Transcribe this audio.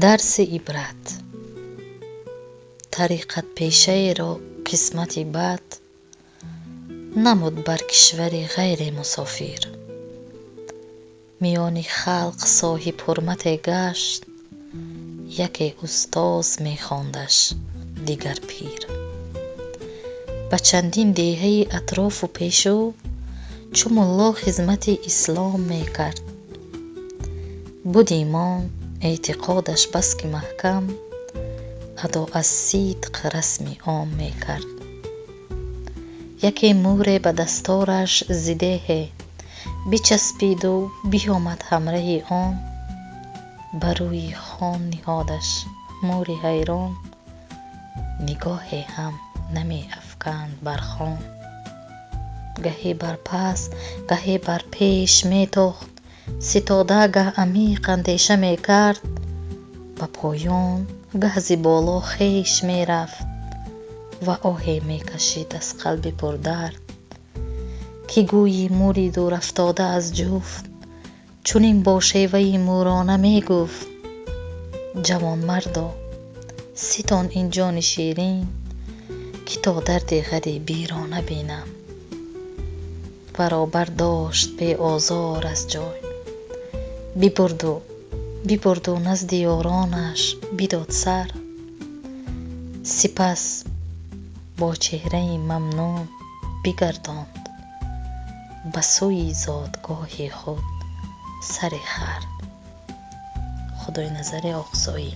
Дарси ибрат. Тариқатпешаеро қисмати бад намуд бар кишвари ғайре мусофир. Миёни халқ соҳибҳурмате гашт, яке устоз мехондаш, дигар пир. Ба чандин деҳаи атрофу пешу чу мулло хизмати ислом мекард. Буд имон, эътиқодаш баски маҳкам, адо аз сидқ расми ом мекард. Яке мӯре ба дастораш зи деҳе бичаспиду биёмад ҳамраҳи он. Ба рӯи хон ниҳодаш. Мӯри ҳайрон нигоҳе ҳам намеафканд бар хон. Гаҳе бар пас, гаҳе бар пеш метохт ситода, гаҳ амиқ андеша мекард, ба поён, гаҳ зи боло хеш мерафт ва оҳе мекашид аз қалби пурдард, ки гӯйӣ мӯри дурафтода аз ҷуфт. Чунин бо шеваи мӯрона мегуфт: «Ҷавонмардо, ситон ин ҷони ширин, ки то дарди ғарибиро набинам». Варо бардошт беозор аз ҷой бибурду назди ёронаш бидод сар. Сипас бо чеҳраи мамнун бигардонд ба сӯи зодгоҳи худ сари хар. Худойназари Оқсоӣ.